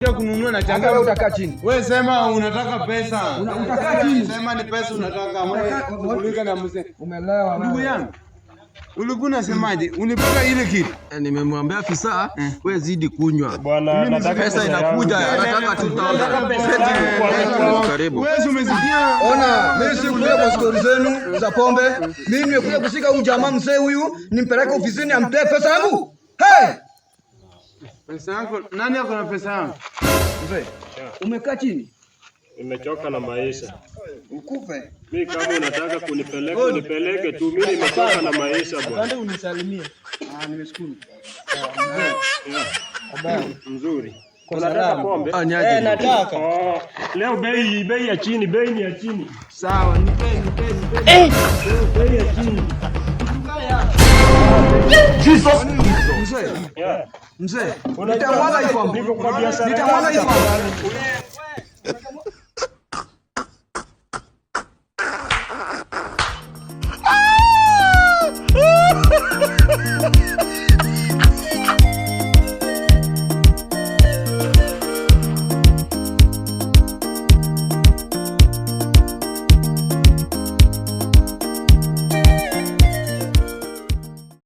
Kununua na Hata changa. wewe utakaa chini. Wewe sema unataka pesa. Utakaa chini. Sema ni pesa unataka. Wewe shughulika na mzee. Umelewa Ndugu wewe. yangu. Ulikuwa unasemaje? Ulipata ile kitu. Nimemwambia afisa, we zidi kunywa. Bwana, nataka Pesa inakuja, anataka 2000. Karibu. Wewe si umesikia? Ona, mimi sikuja kwa stori zenu za pombe. Mimi nimekuja kushika huyu jamaa mzee huyu, nimpeleke ofisini amtoe pesa yangu. Hey! Pesa yako, nani ako na pesa yangu? Mzee, umekaa chini. Nimechoka na maisha. Ukufe. Mi kama unataka kunipeleka unipeleke tu, mi nimechoka na maisha bwana. Unisalimie. Ah, nimeshukuru. Mzuri. Unataka pombe? Ah, niaje? Eh, nataka. Oh, leo bei ya chini, bei ni ya chini. Sawa, nipe nipe nipe. Bei ya chini. Mzee, Yeah. mzee, nitamwaga hii pombe. Niko kwa biashara. Nitamwaga hii pombe.